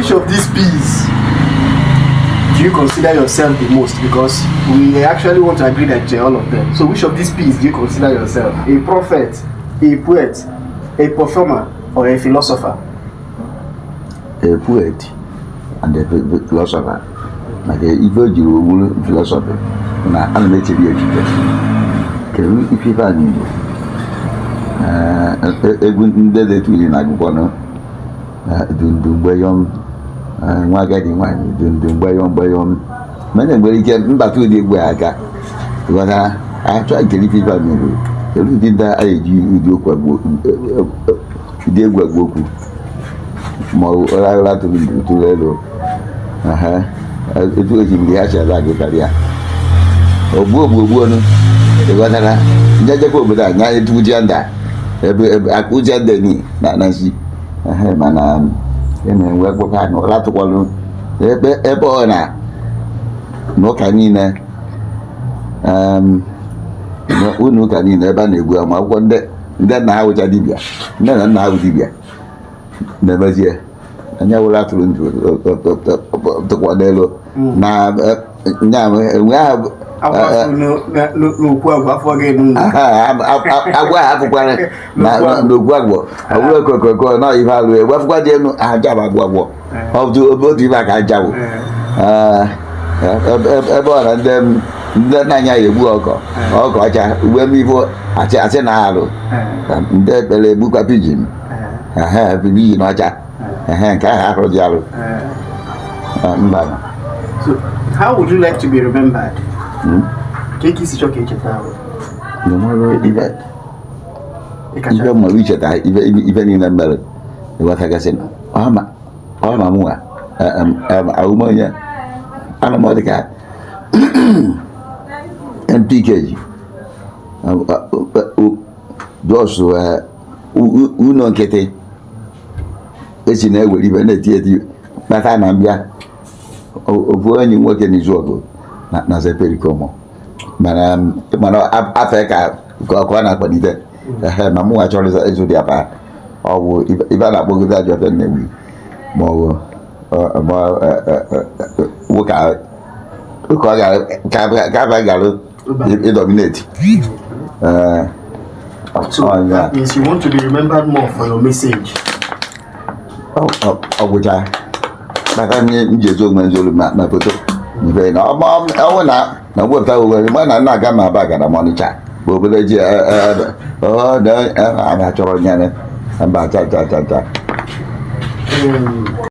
Which of these P's do you consider yourself the most? Because we actually want to agree that you're all of them. So which of these P's do you consider yourself? A prophet, a poet, a performer, or a philosopher? A poet and a philosopher, maka ife o jiri wuru philosophy na ana m echere ya echiche kedu ife ife a n'Igbo. Egwu ndị dị iri na agụkwanụ dundu mgbeyọm, nwa agadi nwaanyị dundu mgbeyọm mgbeyọm, mana nwere ike mbata ụdị egwu a aka ghọtara achọ nkele ife ife a n'Igbo, kedu ụdị ndị a eji ụdị okwu ụdị egwu agwa okwu ma ọ ụra ụra tụrụ ndụ tụrụ elu. Aha. Etu osimiri ha si aza agụ karịa ogbu ogbu ogbu ọnụ ịghọtara njejekwa obodo a nya etu ụjanda ebe ebe akpa ụjanda ni na nsi. Ehe, mana ị na-enwe gwakwa na ụra tụkwalụ ebe ebe ọ na n'ụka niile, ụlọ ụka niile ebe a na-egbu ama akwụkwọ, ndị ndị nna ha wụcha dibịa, nne na nna ha wụ dibịa na-emezie anya wụrụ atụrụ ndụ tụkwa n'elu na nya enwe ahụ. Agwa n'okwu agwa afọ gị n'ụlọ. Agwa ha apụkwara n'okwu agwọ, ọ bụrụ okokoko na ife alụ ewefụkwa dị elu aja bụ agwọ agwọ, ọ bụ otu ife a ka aja bụ ebe ọ na ndị ndị nna anyị egbu ọkọ ọkọ ọcha ugbe m ifo asị asị na alụ ndị ekpere egbukwa pigeon, ehe, pigeon ọcha, ehe, nke ahụ ahụrụ dị alụ mba. So, how would you like to be remembered? Ka eke isi chọọ ka echeta ahụ? Enwere ife Ịkacha ife mmadụ icheta ife ife niile mere ịghọtagasị ọ ma mụnwa ahụm onye ana m ọ dị ka MPK ji jos ụlọ nkịtị esi na-ewere ife na-eti eti kpata na mbịa ofu enyi nwoke n'izu ọgụ na zeperikomo, mana afọ ka ka ọ na-akpalite. Ehe, ma mụnwa chọrọ ịzụ dị apa ọ bụ ife a na-akpọgide ajọ ọfịa Nnewi ma ọ bụ ma nwoke ụka ọ gara ka aba gara ị dominate. So that means you want to be remembered more for your message. Ọ gwụcha kpata m ji ezu onwe nzolu ma foto ife na ọ bụ na wepụta onwe ma na nna aga ma aba gara m Ọnịcha bụ obodo ji ọ na chọrọ nyere mba cha cha cha cha.